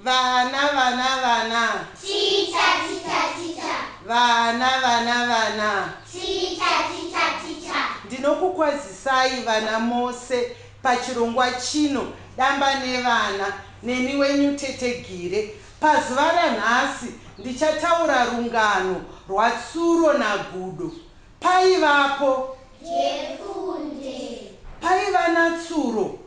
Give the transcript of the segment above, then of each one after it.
Vana vana vana. Ticha ticha ticha. Vana vana vana. Ticha ticha ticha. Ndinokukwazisai vana mose pachirongwa chino Damba Nevana neni wenyu Tete Gire. Pazuva ranhasi ndichataura rungano rwaTsuro naGudo. Paivapo. Jekunde. Paiva naTsuro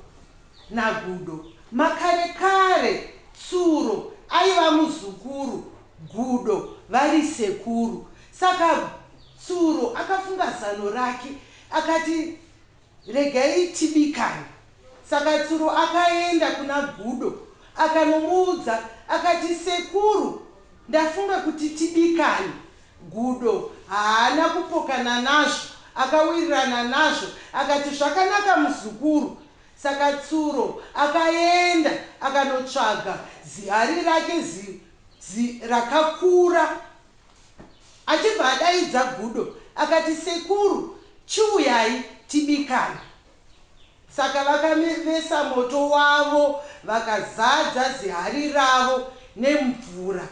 naGudo. Makare kare Tsuro aiva muzukuru, Gudo vari sekuru. Saka Tsuro akafunga zano rake akati regai tibikane. Saka Tsuro akaenda kuna Gudo akanomuudza akati sekuru ndafunga kuti tibikane. Gudo haana kupokana nazvo akawirirana nazvo akati zvakanaka muzukuru. Saka Tsuro akaenda akanotsvaga zihari rake zi, zi, rakakura. Achibva adaidza Gudo akati, Sekuru, chiuyai tibikane. Saka vakavesa moto wavo vakazadza zihari ravo nemvura.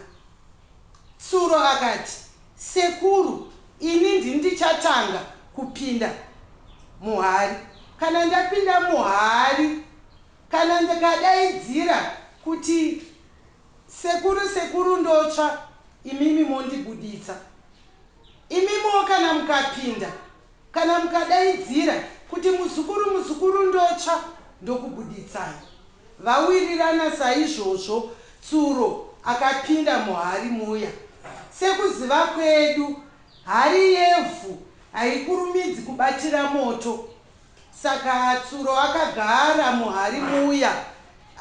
Tsuro akati, Sekuru, ini ndini ndichatanga kupinda muhari. Kana ndapinda muhari, kana ndikadaidzira kuti sekuru, sekuru ndotsva, imimi mondibuditsa. Imimiwo kana mukapinda, kana mukadaidzira kuti muzukuru, muzukuru ndotsva, ndokubuditsai. Vawirirana saizvozvo, Tsuro akapinda muhari muya. Sekuziva kwedu, hari yevhu haikurumidzi kubatira moto. Saka Tsuro akagara muhari muya.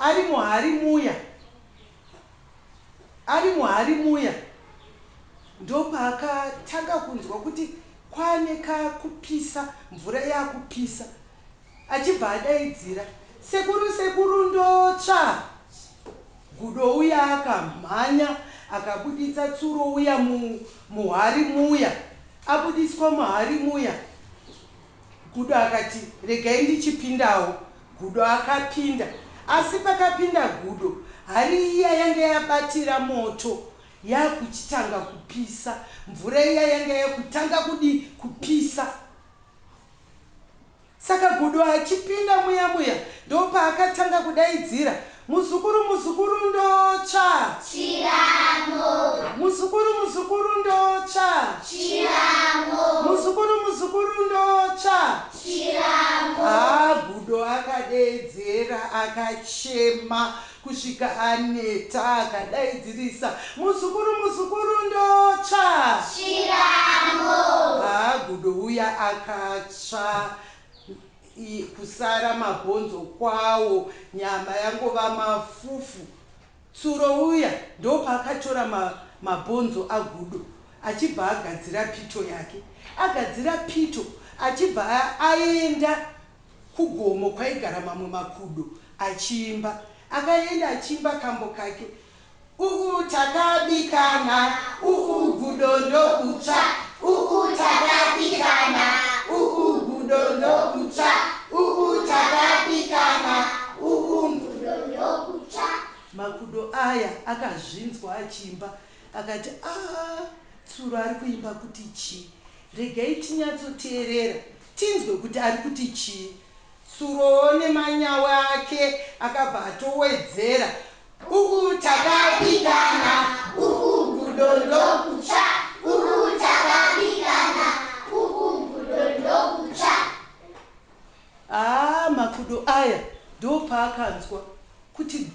Ari muhari muya, ari muhari muya ndopaakatanga kunzwa kuti kwane kakupisa, mvura yakupisa. Achibva adaidzira, Sekuru, sekuru ndotsva! Gudo uya akamhanya akabuditsa tsuro uya muhari muya. Abudiswa muhari muya, Gudo akati, Regai ndichipindawo. Gudo akapinda. Asi pakapinda Gudo, hari iya yanga yabatira moto yakuchitanga kupisa. Mvura iya yanga yakutanga kudii? Kupisa. Saka Gudo achipinda muya muya ndopaakatanga kudaidzira, Muzukuru, muzukuru ndotsva! Chiramo! Muzukuru, muzukuru ndotsva! Chiramo! Muzukuru, muzukuru ndotsva! Chiramo! Haa, Gudo akadeedzera akachema kusvika aneta akadaidzirisa, Muzukuru, muzukuru ndotsva! Chiramo! Haa, Gudo uya akatsva kusara mabhonzo kwawo, nyama yangova mafufu. Tsuro uya ndopaakatora mabhonzo aGudo achibva agadzira pito yake. Agadzira pito achibva aenda kugomo kwaigara mamwe makudo achiimba. Akaenda achiimba kambo kake. Uu takabikana, uu gudo ndokutsva. Uu takabikana, uu gudo ndokutsva. Uu takabikana, uu gudo ndokutsva. Makudo aya akazvinzwa achiimba akati, Ah, Tsuro ari kuimba kuti chii? Regai tinyatsoteerera tinzwe kuti ari kuti chii. Tsurowo nemanyawi ake akabva atowedzera, Uku takabikana, uku gudo ndokutsva, uku takabikana, uku gudo ndokutsva. Haa, makudo aya ndopaakanzwa kuti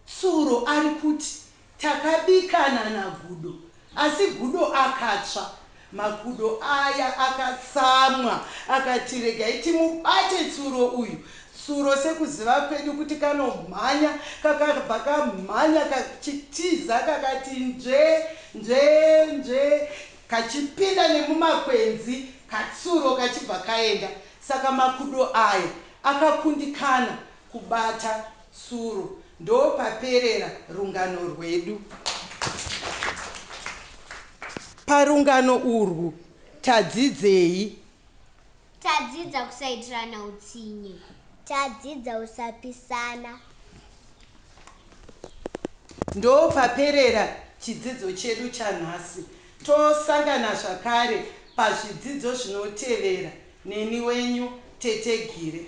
Tsuro ari kuti takabikana naGudo asi Gudo akatsva. Makudo aya akatsamwa akati regai timubate Tsuro uyu. Tsuro sekuziva kwedu kuti kanomhanya kakabva kamhanya kachitiza kakati nzve nzve nzve kachipinda nemumakwenzi katsuro kachibva kaenda. Saka makudo aya akakundikana kubata Tsuro. Ndopaperera rungano rwedu. Parungano urwu tadzidzei? Tadzidza kusaitirana utsinye. Tadzidza usapisana. Ndopaperera chidzidzo chedu chanhasi. Tosangana zvakare pazvidzidzo zvinotevera neni wenyu Tete Gire.